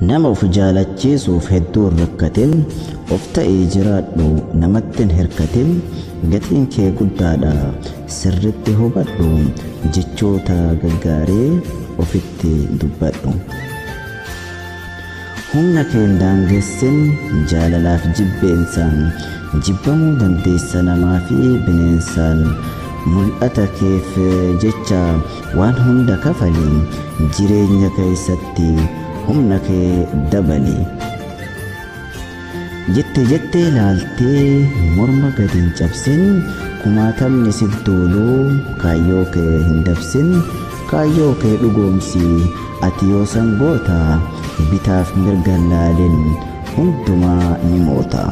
Nama of jaalachiisuuf hedduu hin rakkatin, of ta'ii jiraadhu namatti hin hirkatin, gatiin kee guddaadha sirritti hubadhu, jechoota gaggaarii ofitti dubbadhu. Humna kee hin daangessin jaalalaaf jibbeensaan, jibbamuu dandeessa namaa fi bineensaan. Mul'ata keef jecha waan hunda kafali, jireenya keessatti humna kee dabali. Jette jettee laaltee morma gadi hin cabsin, kumaatamni si duuluu kaayyoo kee hin dabsin, kaayyoo kee dhugoomsi ati yoo san goota, bitaaf mirga hin laalin hundumaa ni moota.